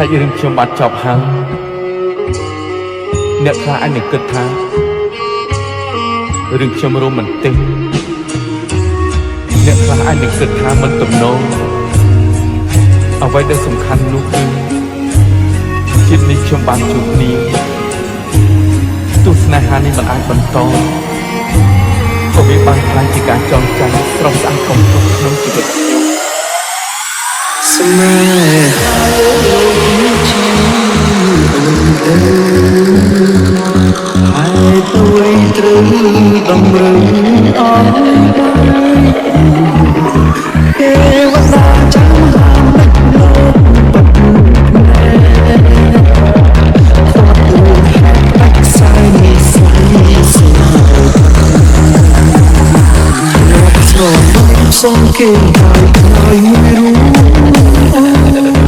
សាច់រឿងខ្ញុំបានចប់ហើយអ្នកខ្លះអាចនឹងគិតថារឿងខ្ញុំរ៉ូមែនទិកអ្នកខ្លះអាចនឹងគិតថាមិនទំនងអ្វីដែលសំខាន់នោះគឺជាតិនេះខ្ញុំបានជួបគ្នាទោះស្នេហានេះមិនអាចបន្តក៏វាបានក្លាយជាការចងចាំស្រស់ស្អាតបំផុតក្នុងជីវិតខ្ញុំ ស្នេហាជាអូនអើហើយទួយត្រូវតម្រូវឲ្យទេវតាចាំហាមដឹកលោកបាត់ភ្នែកខ្វាត់ទូហេតុដាច់ខ្សែនេះស្លៃស្លាប់ស្រមសងគេហើយហើយមួយរូ